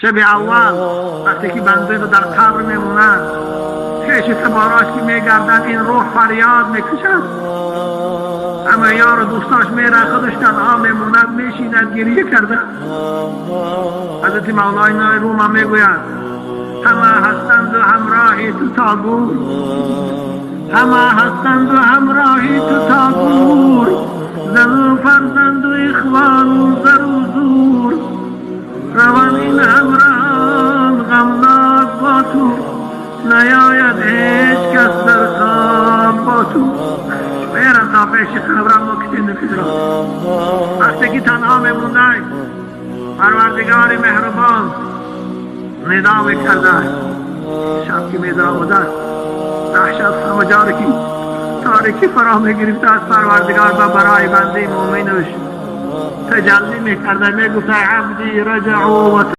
Шаби аввал вақте ки бандаро дар қабр мемонад, хешу таборош ки мегарданд, ин рӯҳ фарёд мекушад. Ҳама ёру дӯстош меран, худаш танҳо мемонад, мешинад гирья карда. Ҳазрати Мавлои Рума мегӯяд: ҳама ҳастанду ҳамроҳи ту то гӯр, ҳама ҳастанду ҳамроҳи ту то гӯр, зану фарзанду ихвону зару зур. Раванд ин ҳамроҳон ғамнок бо ту, наёяд ҳеҷ кас дар хоб бо ту. Меран то пеши қабрам мо китин. Вақте ки танҳо мемондай, Парвардигори меҳрубон нидо мекарда. Шаб ки медаромада, даҳшат ҳама ҷоре ки торикӣ фаро мегирифта аз Парвардигор ба барои бандаи мӯминаш таҷаллӣ мекарда, мегуфта: عبدي رجعوا.